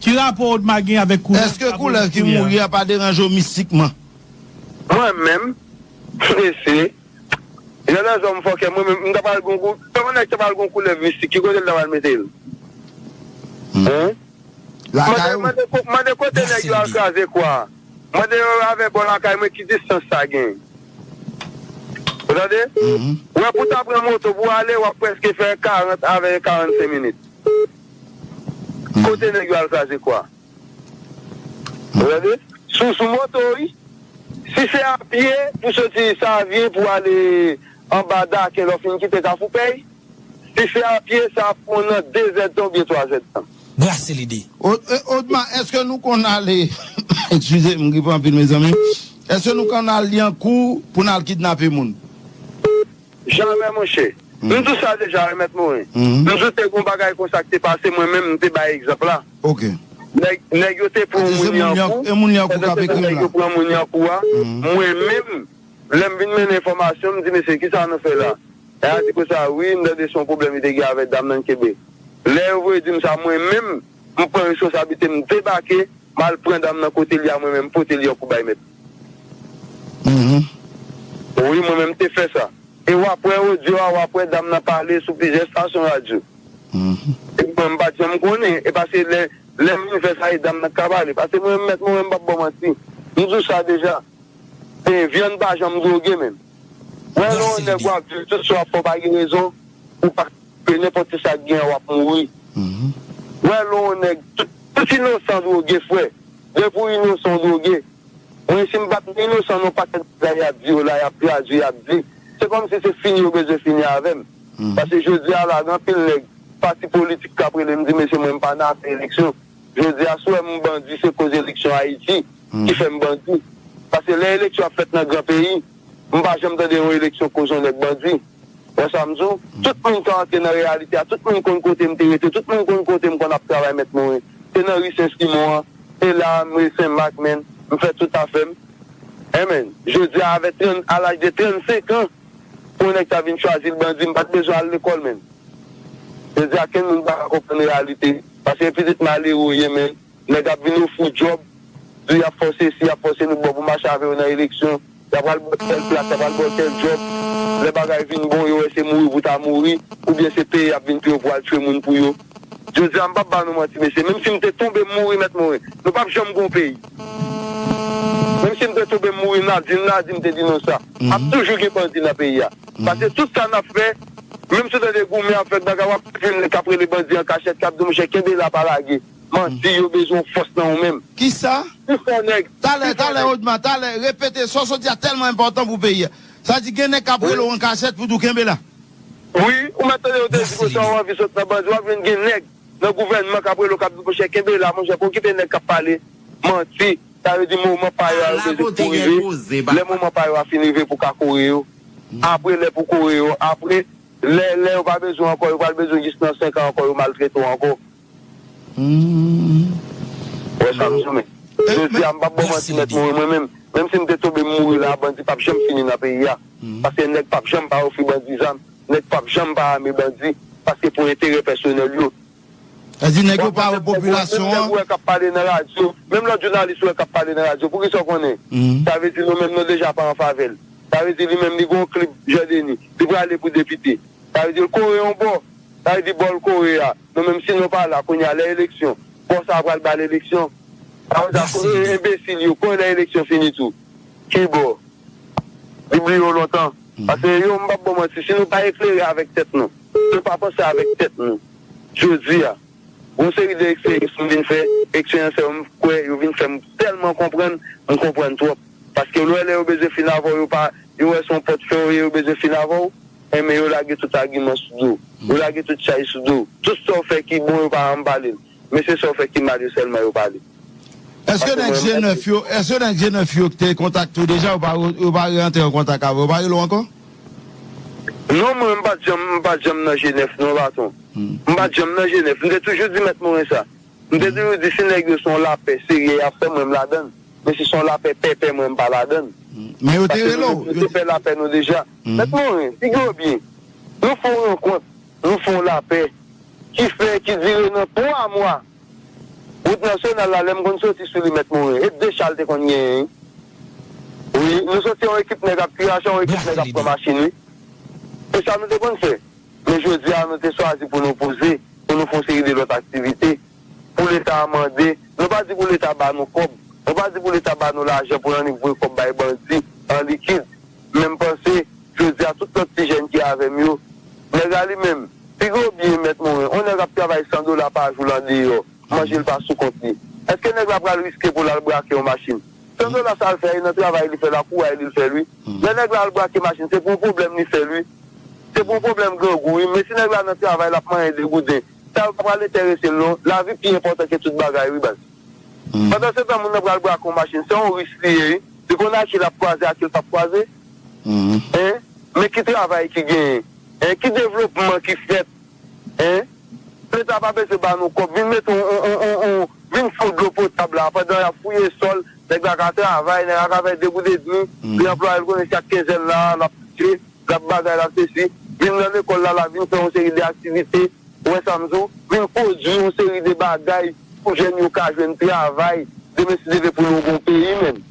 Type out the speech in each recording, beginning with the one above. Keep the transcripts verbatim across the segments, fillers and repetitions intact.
Ki rapò Odma gen avèk koulèv? Èske koulèv ki mouri a pa deranje w mistikman? Mwen menm, mesye, jan lèzòm fòkè, mwen menm, m ta pral gon kou-, kòman nèg ta pral gon koulèv mistik, ki kote l ta pral mete l? Hein? Lakay ou? Mande, mande ko-, mande kote nèg yo al kraze kwa. Mande yo avè bò lakay mwen ki distans sa gen. Ou tande? Wè, pou ta pran moto pou ale, w ap prèske fè karant avè karannsenk minit. Kote nèg yo al kraze kwa? Ou tande? Sou, sou moto, wi. Si se a pye, pou soti Savyen, pou ale anba Daken, lè w fin kite Kafou Pèy, si se a pye, sa ap pran nan de zèdtan oubyen twa zèdtan. Brase lide. O-, e, Odma, èske nou konn ale, eskize m, m gripe anpil, mezanmi. Èske nou konn al Lyankou pou n al kidnape moun? Jamè, monchè. M di w sa deja, wi, Mèt Morin. M di w te gon bagay konsa ki te pase, mwen menm, m te bay egzanp la. Ok. Nèg, nèg yo te pran yon moun Lyankou, e moun Lyankou k ap ekri m la. Nèg yo pran moun Lyankou a. Mwen menm, lè m vin mennen enfòmasyon, m di, "Mesye, kisa nou fè la?" Nèg la di konsa, "Wi, m tande se yon pwoblèm li te gen avèk dam nan, kenbe." Lè yo voye di m sa, mwen menm, m pran responsablite, m debake, m al pran dam nan kote li a, mwen menm, m pote Lyankou bay mèt. Wi, mwen menm, m te fè sa. E w ap wè odyo a, w ap wè dam nan pale sou plizyè estasyon radyo. E mwen, m pa t janm konnen. E paske lè, lè m vin fè sa, e dam nan k ka pale. Paske mwen, Mèt Morin, m p ap ba w manti. M di w sa deja. E vyann pa janm dwoge, menm. Wè lè yon nèg w ap di l tout sa w ap fè w pa gen rezon, ou pa fè nenpòt ki sa k gen an, w ap mouri. Wè lè yon nèg, tout, tout inosan dwoge, frè. Depi w inosan, w dwoge. Mwen, si m pa t inosan, nan pakèt bagay y ap di yo la, y ap tradui, y ap di. Se kòmsi se fini yo bezwen fini avè m. Paske jodi a la, gen anpil nèg, pati politik k ap rele m, di, "Mesye, mwen, m pa nan afè eleksyon." Jodi a, si w wè m bandi, se koz eleksyon Ayiti ki fè m bandi. Paske lè eleksyon ap fèt nan gran peyi, m pa janm tande yon eleksyon koz yon nèg bandi. Wè sa m di w? Tout moun ka antre nan reyalite a, tout moun konn kote m te rete, tout moun konn kote m konn ap travay, Mèt Morin. Se nan ri Sen Simon an, se la, m ri Sen Mak, menm, m fè tout afè m. Enben, jodi a, avè trant, a laj de trannsenk an, pou yon nèg ta vin chwazi l bandi, m pa t bezwen al lekòl, menm. Jodi a, kenn moun pa ka konprann reyalite. Paske pitit malere w ye, menm. Nèg ap vin ofri w djòb, di y ap fè w sesi, y ap fè w seli, bon, pou mache avè yo nan eleksyon, y ap pral ba w tèl plas, y ap pral ba w tèl djòb. Lè bagay vin bon, yo wè se mouri pou ta mouri, oubyen se peye y ap vin peye w pou al tchwe moun pou yo. Jodi a, m p ap ba nou manti, mesye, menm si m te tonbe m mouri, Mèt Morin, nou p ap janm gon peyi. Menm si m te tonbe m mouri, n a di, n a di m te di nou sa. Ap toujou gen bandi nan peyi a. Paske tout sa n ap fè, menm si w tande goumen ap fèt bagay, w ap tande nèg k ap rele bandi an kachèt, k ap di, "Monchè, kenbe la, pa lage." Manti, yo bezwen yon fòs nan ou menm. Kisa? Pi fò nèg. Talè, talè, Odma, talè, repete, sa w sot di a tèlman enpòtan pou peyi a. Sa di gen nèg k ap rele w an kachèt pou di w kenbe la. Wi, ou mèt tande yo te di konsa, w anvi sot nan bandi, w ap jwenn gen nèg nan gouvènman k ap rele w, k ap di, "Monchè, kenbe la, monchè, pa okipe nèg k ap pale." Manti, sa vle di moman pa yo a, yo bezwen pou rive. Lè moman pa yo a fin rive pou ka kore yo. Apre lè pou kore yo, apre, lè, lè yo pa bezwen ankò, yo pral bezwen jis nan senk an ankò, yo maltrete w ankò. Wè sa m di w, men. Jodi a, m p ap ba w manti, Mèt Morin, mwen menm, menm si m te tonbe m mouri la, bandi p ap janm fini nan peyi a. Paske nèg p ap janm pa ofri bandi zam, nèg p ap janm pa ame bandi, paske pou enterè pèsonèl yo. Sa di nèg yo pa wè popilasyon an. Menm nèg ou wè k ap pale nan radyo, menm lòt jounalis ou wè k ap pale nan radyo, poukisa w konnen? Sa vle di nou menm nou deja pa an favè l. Sa vle di li menm li gon klib Jan Deni, li prale pou depite. Sa vle di l kore yon bò. Sa vle di bò l kore a. Nou menm si nou pa la kounye a lè eleksyon, bò sa a pral ba l eleksyon. Sa vle di a kote enbesil yo, kote lè eleksyon fini tou. Ki bò? Li bliye w lontan. Paske yo, m p ap ba w manti, si nou pa eklere avèk tèt nou, si nou pa panse avèk tèt nou, jodi a, gon seri de eksperyans m vin fè, eksperyans sa yo m kwè yo vin fè m tèlman konprann, m konprann twòp. Paske lè, lè yo bezwen fin avè w, yo pa, yo wè se yon pòtfè w ye, yo bezwen fin avè w, enben yo lage tout agiman sou do w. Yo lage tout chaj sou do w. Tout sa w fè ki bon, yo pa janm pale l. Men se sa w fè ki mal yo sèlman yo pale. Èske nèg G nèf yo, èske nèg G nèf yo ki te kontakte w deja, yo pa, yo pa re antre an kontak avè w, yo pa rele w ankò? Non, mwen, m pa t janm, m pa t janm nan G nèf non, patwon. M pa t janm nan G nèf. M te toujou di Mèt Morin sa. M te toujou di, si nèg yo se yon lapè serye y ap fè, mwen, m ladann. Men si se yon lapè pèpè, mwen, m pa ladann. Men yo te rele w, yo te fè lapè nou deja. Mèt Morin, figi w byen. Nou fè yon rankont, nou fè yon lapè ki fè, ki dire nan twa mwa. Wout nasyonal la, lè m konn soti sou li, Mèt Morin, e de cha l te konn genyen, wi. Wi, nou soti yon ekip nèg ap kirache, yon ekip nèg ap pran machin, wi. E sa nou te konn fè. Men jodi a, nou te chwazi pou nou poze, pou nou fè yon seri de lòt aktivite, pou Leta a mande. Nou pa di pou Leta ba nou kòb. Nou pa di pou Leta ba nou lajan pou n annik voye kòb bay bandi an likid. Men m panse, jodi a, tout lòt ti jèn ki avè m yo, nèg la li menm, pi gwo byen Mèt Morin, yon nèg ap travay san dola pa jou l andeyò, manje l pa sou kont li. Èske nèg la pral riske pou l al brake yon machin? San dola sa l fè, e nan travay li fè l, ak kouray li l fè l, wi. Lè nèg la al brake machin, se pou yon pwoblèm li fè l, wi. Se pou yon pwoblèm grangou, wi. Men si nèg la nan travay, l ap manyen degouden, sa yo pa pral enterese l, non. Lavi pi enpòtan ke tout bagay, wi, baz. Pandansetan, moun nan pral brake yon machin, se yon risk li ye, wi. Li konn ak ki l ap kwaze, ak ki l p ap kwaze. Hein? Men ki travay ki genyen? Hein? Ki devlopman ki fèt? Hein? Leta pa bezwen ba nou kòb. Vin mete yon, yon, yon, yon, yon, vin fon dlo potab la. Pandan y ap fouye sòl, nèg la ka travay, nèg la ka fè de goud edmi. Li anplwaye l konnen chak kenzèn la, l ap touche, l ap bagay, l ap sesi. Vin nan lekòl la, la vin fè yon seri de aktivite. Ou wè sa m di w? Vin pwodui yon seri de bagay pou jèn yo ka jwenn travay. Demen si Dye vle pou nou gen yon peyi menm.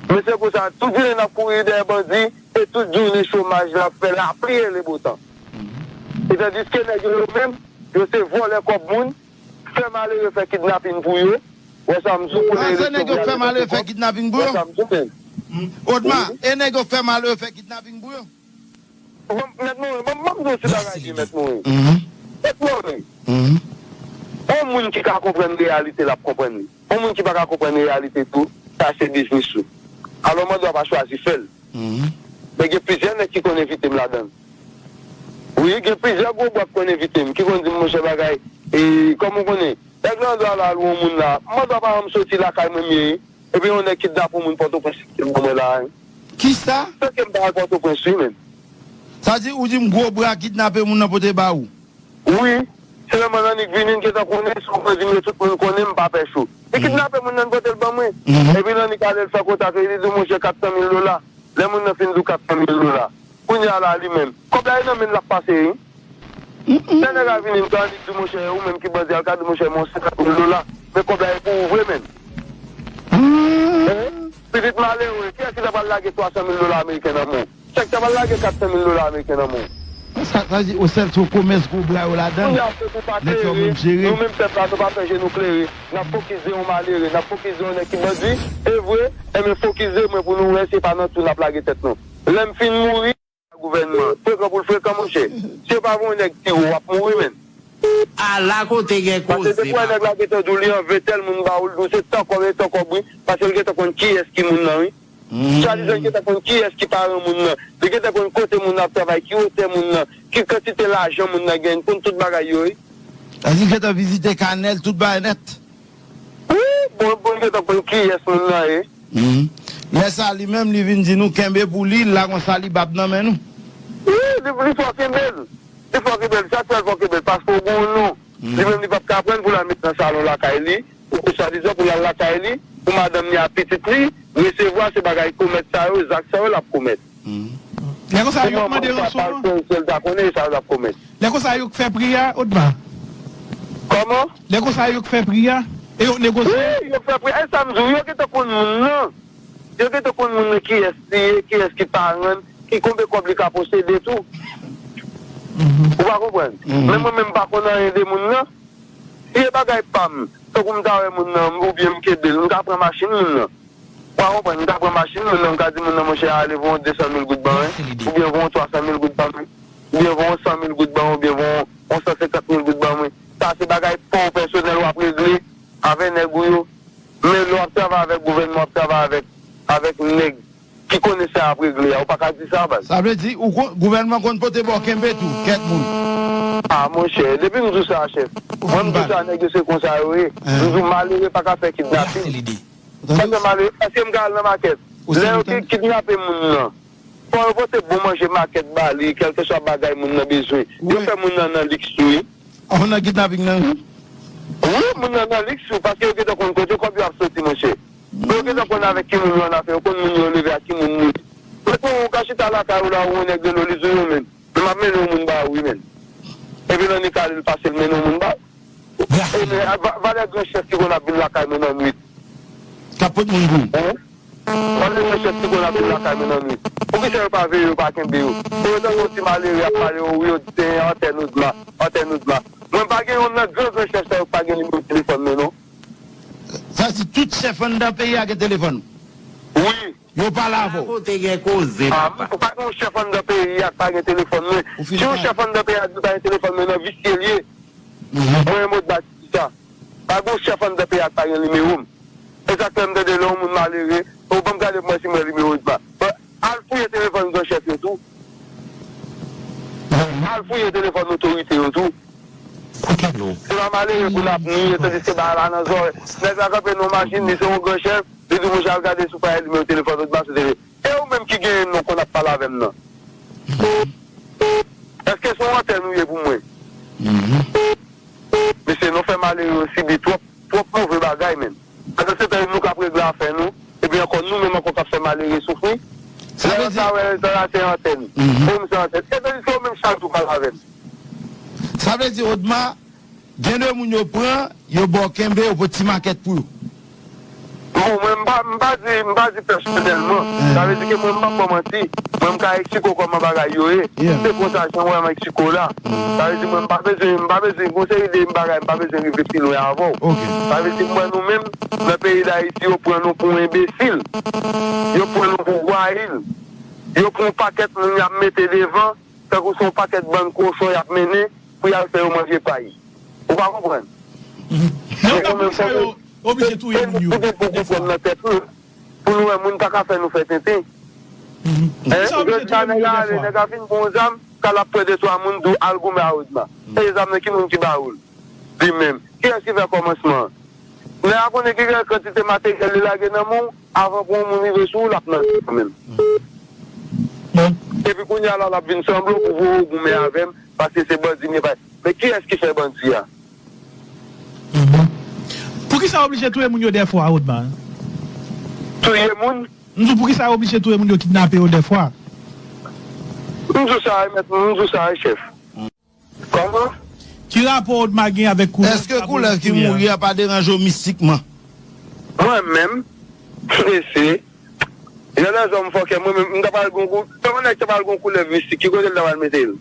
Men se konsa, tout jounen n ap kouri dèyè bandi, e tout jounen chomaj la ap fè lapli e lebotan. E tandiske nèg yo, yo menm, yo se vòlè kòb moun, fè malere, fè kidnapin pou yo. Wè sa m di w, pou nèg yo fè malere, fè kidnapin pou yo. Wè sa m di w menm. Odma, e nèg yo fè malere, fè kidnapin pou yo. Bon, Mèt Morin, bon, ban m di w ti bagay byen, Mèt Morin. Mèt Morin, yon moun ki ka konprann reyalite, l ap konprann li. Yon moun ki pa ka konprann reyalite tou, sa se biznis ou. Alò, mande w ap chwazi fè l. Men gen plizyè nèg ki konn envite m ladan l. Wi, gen plizyè gwo bwa ki konn envite m, ki konn di m, monchè, bagay, e, kòm ou konnen, nèg lan dwa la, al wè yon moun la, mande w ap soti lakay mwen m ye, epi yon nèg kidnape yon moun Pòtoprens, ki ban mwen la, wi. Kisa? Tanke m pa al Pòtoprens, wi, menm. Sa di, ou di m gwo bra kidnape moun nan pote ba ou? Wi, se lè mwen annik vini, n gentan konnen, si w pran di m yo, tout moun konnen, m pa pè cho. Li kidnape moun nan, pote l ban mwen. Epi l annik ale, l fè kontak, li di, monchè, kat san mil dola. Lè moun nan fin di w kat san mil dola, kounye a la, li menm, kòb la e nan men l l ap pase, wi. Lè nèg la vini, m ka annik di, monchè, ou menm ki bandi a, l ka di, monchè, men yon senkant mil dola. Men kòb la e pou ou vre, menm. Pitit malere, kiyès ki ta pral lage twa san mil dola ameriken nan men w? Chak ta pral lage kat san mil dola ameriken nan men w. Sa, sa di, o sèl sou komès gwo bra yo ladan l. Nèg yo menm jere. Nou menm pèp la, nou pa fè je nou klere. N ap fokize yon malere, n ap fokize yon nèg ki bandi. E vre, enben fokize mwen pou nou wè se pa nan twou n ap lage tèt nou. Lè m fin mouri, gouvènman, frekan pou l frekan, monchè. Si yo pa voye yon nèg tire w, w ap mouri, menm. Ala kote gen koze. Paske depi w wè nèg la gentan di w li anve tèl moun ba ou, l di w se tan kòb e tan kòb, wi. Paske l gentan konn kiyès ki moun nan, wi. Swadizan li gentan konn kiyès ki paran moun nan. Li gentan konn kote moun nan ap travay, ki wotè moun nan, ki kantite lajan moun nan genyen, konn tout bagay yo, wi. Sa di l gentan vizite kanè l, tout bagay nèt. Wi, bon, bon, li gentan konn kiyès moun nan ye. Lè sa, li menm, li vin di nou kenbe pou li, l la gon salibab nan men nou. Wi, li, li fò kenbe l. Li fò kenbe l. Sa k fè l fò kenbe l, paske w gen yon non. Li menm, li p ap ka pran l pou l al met nan salon lakay li. Ou swadizan pou l al lakay li, pou madanm li ak pitit li, resevwa se bagay komèt sa yo, zak sa yo l ap komèt. Lè konsa, yo mande ranson an? Pou manman l, papa l, frè l, sè l ta konnen, sa yo l ap komèt. Lè konsa, yo k fè pri a, Odma? Kòman? Lè konsa, yo k fè pri a? E yo k negosye? Wi, yo k fè pri a. E sa m di w, yo gentan konn moun nan. Yo gentan konn moun nan kiyès li ye, kiyès ki paran l, ki konbyen kòb li ka posede tou. Ou pa konprann? Men mwen menm, m pa konn anyen de moun nan. Si e bagay pa m, tankou m ta wè moun nan, oubyen m kenbe l, m ka pran machin moun nan. Ou pa konprann, m ka pran machin moun nan, m ka di moun nan, monchè, ale voye yon de san mil goud ban mwen, oubyen voye yon twa san mil goud ban mwen, oubyen voye yon san mil goud ban mwen, oubyen voye yon, yon san senkant mil goud ban mwen. Sa se bagay pa w pèsonèl w ap regle avè nèg ou yo. Men lè w ap travay avèk gouvènman, w ap travay avèk, avèk nèg ki konnen sa y ap regle a, ou pa ka di sa, baz. Sa vle di, ou kon, gouvènman konn pote ba w kenbe tou, kèt moun. A, monchè, depi m di w sa, chèf. Mwen, m di w sa, nèg yo se konsa yo ye. M di w, malere pa ka fè kidnapin. Sa fè malere, èske m ka al nan makèt? Lè yo ki, kidnape moun nan, fò yo pote bon manje makèt ba li, kèlkeswa bagay moun nan bezwen. Yo fè moun nan nan liks tou, wi. Moun nan kidnaping nan, wi. Wi, moun nan nan liks, wi, paske yo gentan konn kote kòb yo ap soti, monchè. Yo gentan konn avèk ki moun yo annafè, yo konn moun yo leve ak ki moun li ye. Mèt mwen, ou ka chita lakay ou la, ou yon nèg rele w, li di w, yo menm, men m ap mennen yon moun ba ou, wi, menm. Epi l annik ale, l pase, l mennen yon moun ba ou. Bravo. E, men, va- valè gran chèf ki konn ap vin lakay mwen nan nwit. K ap pot moun pou ou. Hein? Valè gran chèf ki konn ap vin lakay mwen nan nwit. Poukisa yo pa veye yo, pa kenbe yo? Pou yo tande yon ti malere ap pale, o wi, yo di se antèn Odma, antèn Odma. Mwen pa gen yon nan gran gran chèf sa yo k pa gen nimewo telefòn mwen non. Sa si tout chèf anndan peyi a gen telefòn. Wi. Yo pale avè w. Kote gen koze, ah, papa. Ou pa gen yon chèf anndan peyi a k pa gen telefòn mwen. Si yon chèf anndan peyi a di pa gen telefòn mwen, nan visye l ye. Mwen, mwen bat sa. Pa gen yon chèf anndan peyi a k pa gen nimewo m. E sa k fè m tande lè yon moun malere, ou ban m gade pou mwen si m wè nimewo Odma. Bon, al fouye telefòn gran chèf yo tou. Al fouye telefòn otorite yo tou. Kote nou? Se pa malere pou n ap niye, tandis ke bagay la nan zòrèy. Nèg la kanpe nan yon machin, li se yon gran chèf, li di mouche al gade si w pa wè nimewo telefòn Odma sou tele. E ou menm ki genyen non konn ap pale avè m nan? Èske se yon antèn ou ye pou mwen? Mesye, nou fè malere yo sibi twòp, twòp move bagay, menm. Pandan se tan, nou k ap regle afè nou, epi ankò nou menm ankò k ap fè malere soufri. Sa vle di sa wè, sa la se antèn. Ou menm se antèn. E tandis ke ou menm chak jou pale avè m. Sa vle di, Odma, gen de moun yo pran, yo ba w kenbe, yo pot ti makèt pou yo. Bon, mwen, m pa, m pa di, m pa di pèsonèlman. Sa vle di ke mwen, m p ap ba w manti. Mwen, m ka eksplike w kòman bagay yo ye. Se konsa, jan w wè m eksplike w la. Sa vle di, mwen, m pa bezwen, m pa bezwen, gon seri de bagay, m pa bezwen rive pi lwen avè w. Sa vle di, m wè nou menm, nan peyi Dayiti, yo pran nou pou enbesil. Yo pran nou pou vwayil. Yo pran yon pakèt moun y ap mete devan, tankou se yon pakèt bann kochon y ap mennen pou y al fè yo manje pay. Ou pa konprann? Men ou ka pou kisa yo oblije touye moun yo dèfwa? Pou konprann nan tèt nou, pou nou wè moun pa ka fè nou fè tenten. Hein? Jodi a nèg la ale, nèg la vin pran yon zam, k al ap pran de twa moun, di w al goumen a Odma. E zam nan ki moun ki ba ou l? Li menm. Kiyès ki fè kòmansman an? Nèg la konnen ki kantite materyèl li lage nan men w, avan pou yon moun rive sou ou, l ap nan kanmenm. Epi kounye a la, l ap vin sanble pou voye w goumen avè m, paske se bandi m ye, pa. Men kiyès ki fè bandi a? Poukisa w oblije touye moun yo dèfwa, Odma? Touye moun? M di w poukisa w oblije touye moun yo kidnape yo dèfwa? M di w sa wi, mèt, m di w sa wi, chèf. Kòman? Ki rapò Odma gen avèk koulèv? Èske koulèv ki mouri a pa deranje w mistikman? Mwen menm, mesye, jan lèzòm fòkè, mwen menm, m ta pral gon kou-, kòman nèg ta pral gon koulèv mistik? Ki kote l ta pral mete l?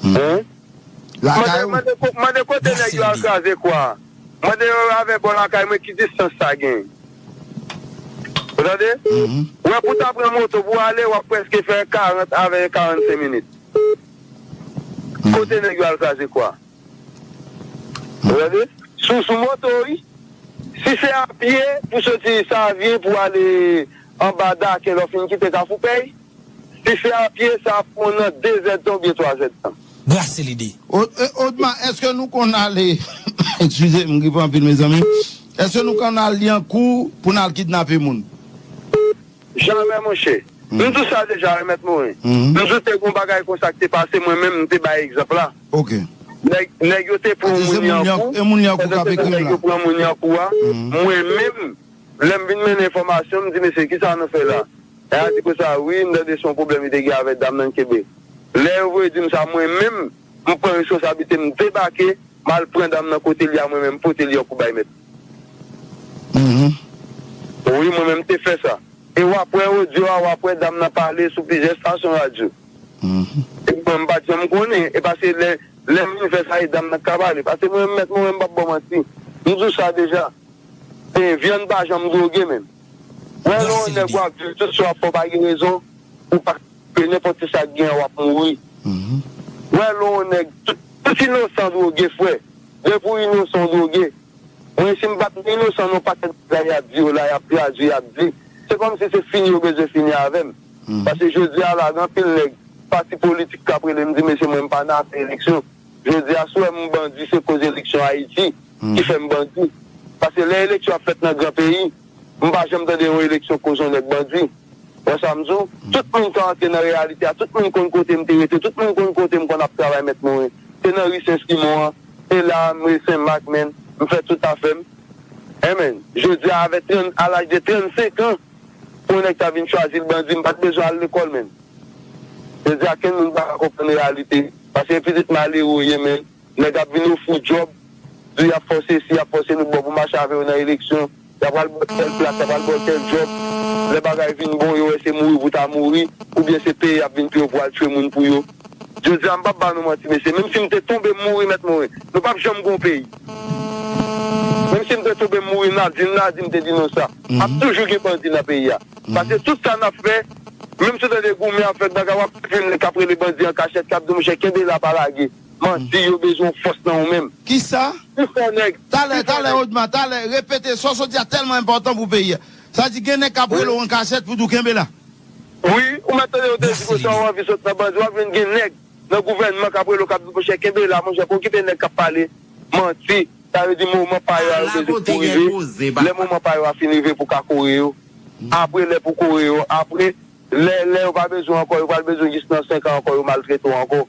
Hein? Lakay ou? Mande, mande ko-, mande kote nèg yo al kraze kwa. Mande yo avè bò lakay mwen ki distans sa gen. Ou tande? Wè pou ta pran moto pou ale, w ap prèske fè karant avè karannsenk minit. Kote nèg yo al kraze kwa? Ou tande? Sou, sou moto, wi. Si se a pye, pou soti Savyen, pou ale anba Daken, lè w fin kite Kafou Pèy, si se a pye, sa ap pran nan de zèdtan oubyen twa zèdtan. Brase lide. O-, e, Odma, èske nou konn ale, eskize m, m gripe anpil, mezanmi. Èske nou konn al Lyankou pou n al kidnape moun? Jamè, monchè. M di w sa deja, wi, Mèt Morin. M di w te gon bagay konsa ki te pase, mwen menm, m te bay egzanp la. Nèg, nèg yo te pran yon moun Lyankou, pandan se tan nèg yo pran moun Lyankou a, mwen menm, lè m vin mennen enfòmasyon, m di, "Mesye, kisa nou fè la?" Nèg la di konsa, wi, m tande se yon pwoblèm li te gen avèk dam nan, kenbe. Lè yo voye di m sa, mwen menm, m pran responsablite m, debake, m al pran dam nan kote l ye a, mwen menm, m pote l Lyankou bay mèt. Wi, mwen menm, m te fè sa. E w ap wè odyo a, w ap wè dam nan pale sou plizyè estasyon radyo. Epi mwen, m pa t janm konnen. E paske lè, lè m vin fè sa, e dam nan k ka pale. Paske mwen, mèt mwen, m p ap ba w manti. M di w sa deja. E vyann pa janm dwoge, menm. Wè lè yon nèg w ap di l tout sa w ap fè w pa gen rezon, ou pa pe nenpòt ki sa k gen an w ap mouri. Wè lè yon nèg, tout, tout inosan dwoge, frè. Depi w inosan w dwoge. Mwen, si m pa t inosan nan yon pakèt bagay y ap di yo la, y ap tradui, y ap di, se kòmsi se fini yo bezwen fini avè m. Paske jodi a la, gen anpil nèg, pati politik k ap rele m, di, "Mesye, mwen, m pa nan afè eleksyon." Jodi a, si w wè m bandi, se koz eleksyon Ayiti ki fè m bandi. Paske lè eleksyon ap fèt nan gran peyi, m pa janm tande yon eleksyon koz yon nèg bandi. Wè sa m di w? Tout moun ka antre nan reyalite a, tout moun konn kote m te rete, tout moun konn kote m konn ap travay, mèt mwen. Se nan ri Sen Simon an, se la m rete Sen Mak, menm, m fè tout afè m. Enben, jodi a, avè trant, a laj de trannsenk an, pou yon nèg ta vin chwazi l bandi, m pa t bezwen al lekòl, menm. Jodi a, kenn moun pa ka konprann reyalite, paske pitit malere w ye, menm. Nèg ap vin ofri w djòb, di y ap fè w sesi, y ap fè w se lòt bò pou mache avè yo nan eleksyon. Y ap pral ba w tèl plas, y ap pral ba w tèl djòb. Lè bagay vin bon, yo wè se mouri pou ta mouri, oubyen se peye y ap vin peye w pou al tchwe moun pou yo. Jodi a, m p ap ba nou manti, mesye. Menm si m te tonbe, m mouri, Mèt Morin, nou p ap janm gon peyi. Menm si m te tonbe, m mouri, n a di, n a di m te di nou sa. Ap toujou gen bandi nan peyi a. Paske tout sa n ap fè, menm si w tande goumen ap fèt bagay, w ap tande nèg k ap rele bandi an kachèt, k ap di, monchè, kenbe la, pa lage. Manti, yo bezwen yon fòs nan ou menm. Kisa? Pi fò nèg, talè, pi fò talè, nèg. Odma, talè, repete, sa w sot di a tèlman enpòtan pou peyi a. Sa di gen nèg k ap rele w an kachèt pou di w kenbe la. Wi, ou mèt tande yo te di konsa, w anvi sot nan bandi, w ap jwenn gen nèg nan gouvènman k ap rele w, k ap di, monchè, kenbe la, monchè, pa okipe nèg k ap pale. Manti. Sa vle di moman pa yo a, yo bezwen pou rive. Lè moman pa yo a fin rive pou ka kore yo. Apre lè pou kore yo. Apre, lè, lè yo pa bezwen ankò, yo pral bezwen jis nan senk an ankò, yo maltrete w ankò.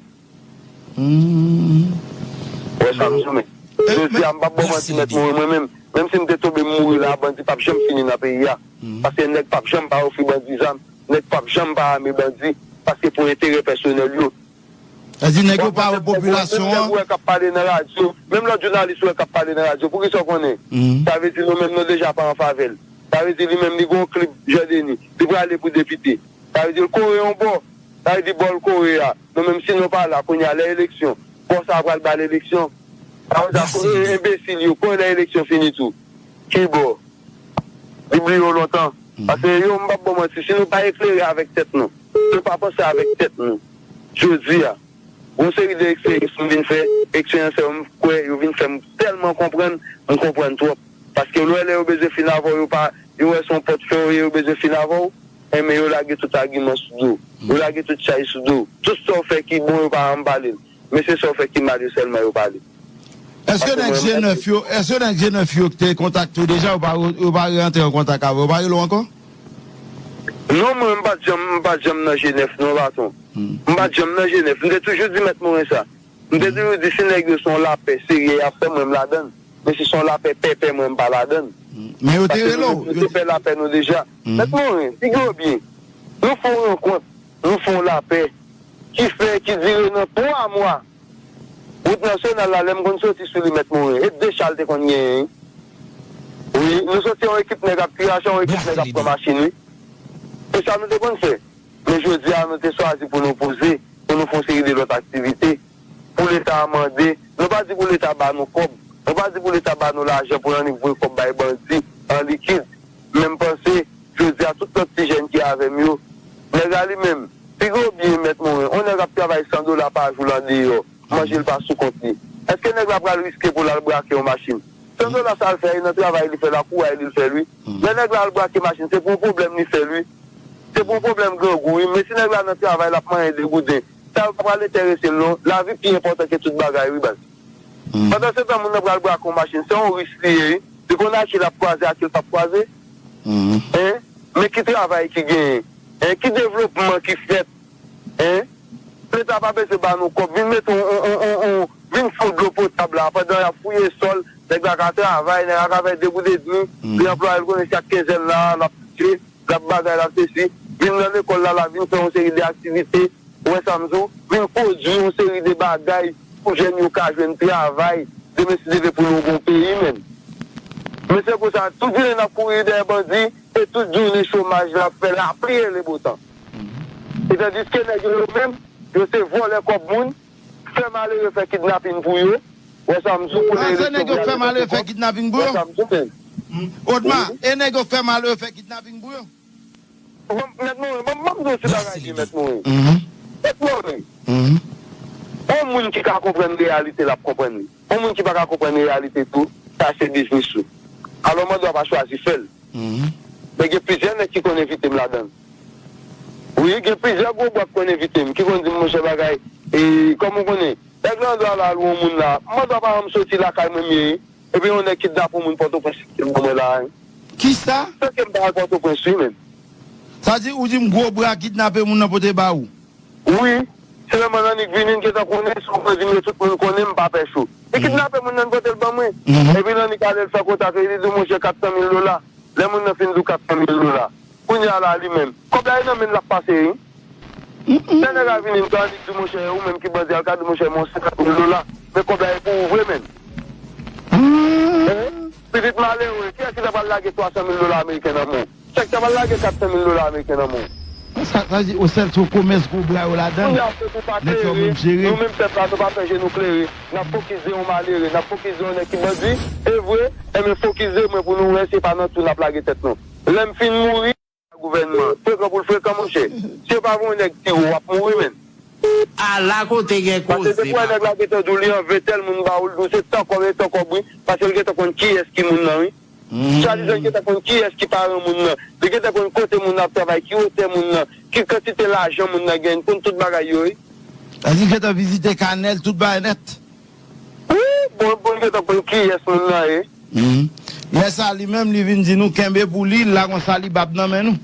Ou wè sa m di w, men. Jodi a, m p ap ba w manti, Mèt Morin, mwen menm. Menm si m te tonbe, m mouri la, bandi p ap janm fini nan peyi a. Paske nèg p ap janm pa ofri bandi zam. Nèg p ap janm pa ame bandi. Paske pou enterè pèsonèl yo. Sa di nèg yo pa wè popilasyon an. Menm nèg ou wè k ap pale nan radyo, menm lòt jounalis ou wè k ap pale nan radyo, poukisa w konnen? Sa vle di nou menm nou deja pa an favè l. Sa vle di li menm li gon klib Jan Deni, li prale pou depite. Sa vle di l kore yon bò. Sa vle di bò l kore a. Nou menm si nou pa la kounye a lè eleksyon, bò sa a pral ba l eleksyon. Sa vle di kore enbesil yo, kore lè eleksyon fini tou. Ki bò? Li bliye w lontan. Paske yo, m p ap ba w manti, si nou pa eklere avèk tèt nou, si nou pa panse avèk tèt nou, jodi a, gon seri de eksperyans m vin fè, eksperyans sa yo m kwè yo vin fè m tèlman konprann, m konprann twòp. Paske lè, lè yo bezwen fin avè w, yo pa, yo wè se yon pòtfè w ye, yo bezwen fin avè w, enben yo lage tout agiman sou do w. Yo lage tout chaj sou do w. Tout sa w fè ki bon, yo pa janm pale l. Men se sa w fè ki mal yo sèlman yo pale. Èske nèg G nèf yo, èske nèg G nèf yo ki te kontakte w deja, yo pa, yo pa rantre an kontak avè w, yo pa rele w ankò? Non, mwen, m pa t janm, m pa t janm nan G nèf, non, patwon. M pa t janm nan G nèf. M te toujou di Mèt Morin sa. M te toujou di, si nèg yo se yon lapè serye y ap fè, mwen, m ladann. Men si se yon lapè pèpè, mwen, m pa ladann. Men yo te rele w. Paske nou, nou te fè lapè nou deja. Mèt Morin, figi w byen. Nou fè yon rankont, nou fè yon lapè ki fè, ki dire nan twa mwa. Wout nasyonal la, lè m konn soti sou li, Mèt Morin, e de cha l te konn genyen, wi. Wi, nou soti yon ekip nèg ap kirache, yon ekip nèg ap pran machin, wi. Se sa nou te konn fè. Men jodi a, nou te chwazi pou nou poze, pou nou fè yon seri de lòt aktivite, pou Leta a mande. Nou pa di pou Leta ba nou kòb. Nou pa di pou Leta ba nou lajan pou n annik voye kòb bay bandi an likid. Men m panse, jodi a, tout lòt ti jèn ki avè m yo, nèg la li menm, figi w byen, Mèt Morin, yon nèg ap travay san dola pa jou l andeyò, manje l pa sou kont li. Èske nèg la pral riske pou l al brake yon machin? San dola sa l fè, e nan travay li fè l, ak kouray li l fè l, wi. Lè nèg la al brake machin, se pou yon pwoblèm li fè l, wi. Se pou yon pwoblèm grangou, wi. Men si nèg la nan travay, l ap manyen degouden, sa yo pa pral enterese l, non. Lavi pi enpòtan ke tout bagay, wi, baz. Pandansetan, moun nan pral brake yon machin, se yon risk li ye, wi. Li konn a ki l ap kwaze, a ki l p ap kwaze. Hein? Men ki travay ki genyen? Hein? Ki devlopman ki fèt? Hein? Leta pa bezwen ba nou kòb. Vin mete yon, yon, yon, yon, yon, vin fon dlo potab la. Pandan y ap fouye sòl, nèg la ka travay, nèg la ka fè de goud edmi. Li anplwaye l konnen chak kenzèn la, l ap touche, l ap bagay, l ap sesi. Vin nan lekòl la, l ap vin fè yon seri de aktivite. Ou wè sa m di w? Vin pwodui yon seri de bagay pou jèn yo ka jwenn travay. Demen, si Dye vle, pou nou gon peyi, menm. Men se konsa, tout jounen n ap kouri dèyè bandi, e tout jounen chomaj la ap fè lapli e lebotan. E tandiske nèg yo, yo menm, yo se vòlè kòb moun, fè malere fè kidnapin pou yo. Wè sa m di w, pou lè eleksyon pou y al fè kidnapin pou yo. Wè sa m di w, men. Odma, e nèg yo fè malere fè kidnapin pou yo? Bon, Mèt Morin, bon, ban m di w ti bagay li, Mèt Morin. Mèt Morin, yon moun ki ka konprann reyalite, l ap konprann li. Yon moun ki pa ka konprann reyalite tou, sa se biznis ou. Alò, mande w pa chwazi fè l. Men gen plizyè nèg ki konn envite m ladan l. Wi, gen plizyè gwo bwa ki konn envite m, ki konn di m, monchè, bagay, e, kòm ou konnen, nèg lan dwa la, al yon moun la, mwen dwa pa janm soti lakay mwen m ye, epi yon nèg kidnape yon moun Pòtoprens ki ban mwen la. Kisa? Tanke m pa al Pòtoprens, wi, menm. Sa di, ou di m gwo bwa kidnape moun nan pote ba ou? Wi, se lè mwen annik vini, m gentan konnen, si w pran di m yo, tout moun konnen, m pa pè cho. Li kidnape moun nan, pote l ban mwen. Epi l annik ale, l fè kontak, li di, monchè, kat san mil dola. Lè moun nan fin di w kat san mil dola, kounye a la, li menm, kòb la e nan men l l ap pase, wi. Lè nèg la vini, m ka annik di, monchè, ou menm ki bandi a, l ka di, monchè, men yon senkant mil dola. Men kòb la e pou ou vre, menm. Pitit malere, kiyès ki ta pral lage twa san mil dola ameriken nan men w? Chèk ta pral lage kat san mil dola ameriken nan men w. Sa, sa di, o sèl se yon komès gwo bla yo ladan l. Kounye a, pèp ou pa klere, nou menm pèp la, nou pa fè je nou klere. N ap fokize yon malere, n ap fokize yon nèg ki bandi. E vre, enben fokize mwen pou nou wè si e pa nan twou n ap lage tèt nou. Lè m fin mouri, gouvènman. Frekan pou l frekan, monchè. Si yo pa voye nèg tire w, w ap mouri, menn. Ala kote gen koze. Paske depi w wè nèg la gentan di w li anve tèl moun ba ou, l di w se tan kòb e tan kòb, wi. Paske l gentan konn kiyès ki moun nan, wi. Swadizan li gentan konn kiyès ki paran moun nan. Li gentan konn kote moun nan ap travay, ki wotè moun nan, ki kantite lajan moun nan genyen, l konn tout bagay yo, wi. Sa di l gentan vizite kanè l, tout bagay nèt. Wi, bon, bon, li gentan konn kiyès moun nan ye. Lè sa, li menm, li vin di nou kenbe pou li, l la gon salibab nan men nou.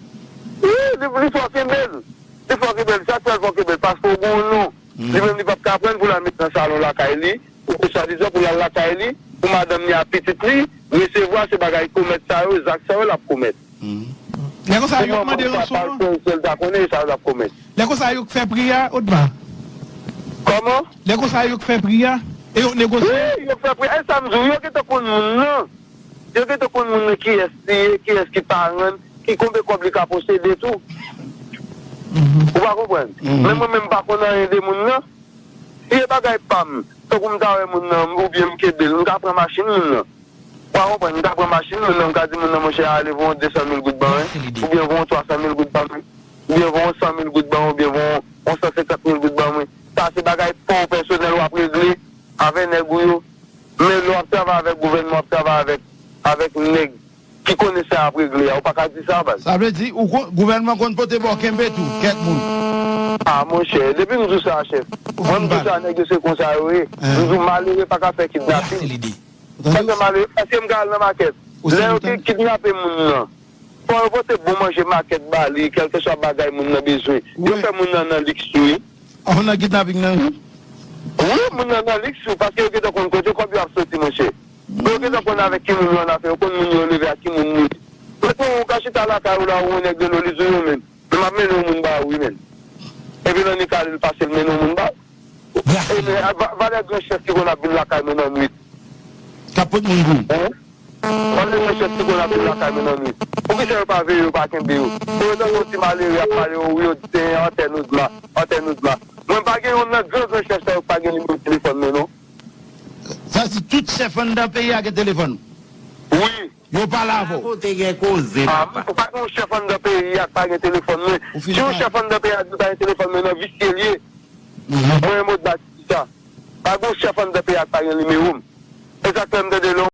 Wi, li, li fò kenbe l. Li fò kenbe l. Sa k fè l fò kenbe l, paske w gen yon non. Li menm, li p ap ka pran l pou l al met nan salon lakay li, ou pou swadizan pou l al lakay li, pou madanm li ak pitit li resevwa se bagay komèt sa yo, zak sa yo l ap komèt. Lè konsa, yo k mande ranson an. Sèl ta konnen sa l ap komèt. Lè konsa, yo k fè pri a, Odma. Kòman? Lè konsa, yo k fè pri a, e yo k negosye. Wi, yo k fè pri a. E sa m di w, yo gentan konn moun nan. Yo gentan konn moun nan kiyès li ye, kiyès ki paran l, ki konbyen kòb li ka posede tou. Ou pa konprann? Men mwen menm, m pa konn anyen de moun nan. Si e bagay pa m, tankou m ta wè moun nan, oubyen m kenbe l, m ka pran machin moun nan. Ou pa konprann, m ka pran machin moun nan, m ka di moun nan, monchè, ale voye yon de san mil goud ban mwen, oubyen voye yon twa san mil goud ban mwen, oubyen voye yon san mil goud ban mwen, oubyen voye yon san senkant mil goud ban mwen. Sa se bagay pa w pèsonèl w ap regle avè nèg ou yo. Men lè w ap travay avèk gouvènman, w ap travay avèk, avèk nèg ki konnen sa y ap regle a, ou pa ka di sa, baz. Sa vle di, ou kon, gouvènman konn pote ba w kenbe tou, kèk moun. A, monchè, depi m di w sa, chèf, mwen m di w sa, nèg yo se konsa yo ye. M di w malere pa ka fè kidnapin. Sa fè malere, paske m ka al nan makèt. Lè yo ki-, kidnape moun nan, fò yo pote bon manje makèt ba li, kèlkeswa bagay moun nan bezwen. Yo fè moun nan nan liks tou, wi. Ou nan kidnaping nan, wi. Wi, moun nan nan liks, wi, paske yo gentan konn kote kòb yo ap soti, monchè. Yo gentan konn avèk ki moun yo annafè, yo konn moun yo leve ak ki moun li ye. Mwen, ou ka chita lakay ou la, ou yon nèg rele w, li di w yo menm. Men m ap mennen yon moun ba ou, wi, menn. Epi nan nik ale l pase l mennen yon moun ba ou. E men, va-, valè gran chèf ki konn ap vin lakay mwen nan nwit. K ap pot moun pou ou. Hein? Valè gran chèf ki konn ap vin lakay mwen nan nwit. Poukisa yo pa veye yo, pa kenbe yo? Pou yo tankou ti malere ap pale yo, wi, yo di se antèn Odma, antèn Odma. Mwen pa gen youn nan gran gran chèf sa yo k pa gen nimewo telefòn mwen, non. Sa di tout chèf anndan peyi a gen telefòn ou? Wi. Yo pale avè w? Kote gen koze, papa. Ou pa gen yon chèf anndan peyi a k pa gen telefòn mwen. Si yon chèf anndan peyi a di l pa gen telefòn mwen, nan visye l ye. Mwen, Modba ki di sa. Pa gen yon chèf anndan peyi a k pa gen nimewo m. E sa k fè m tande lè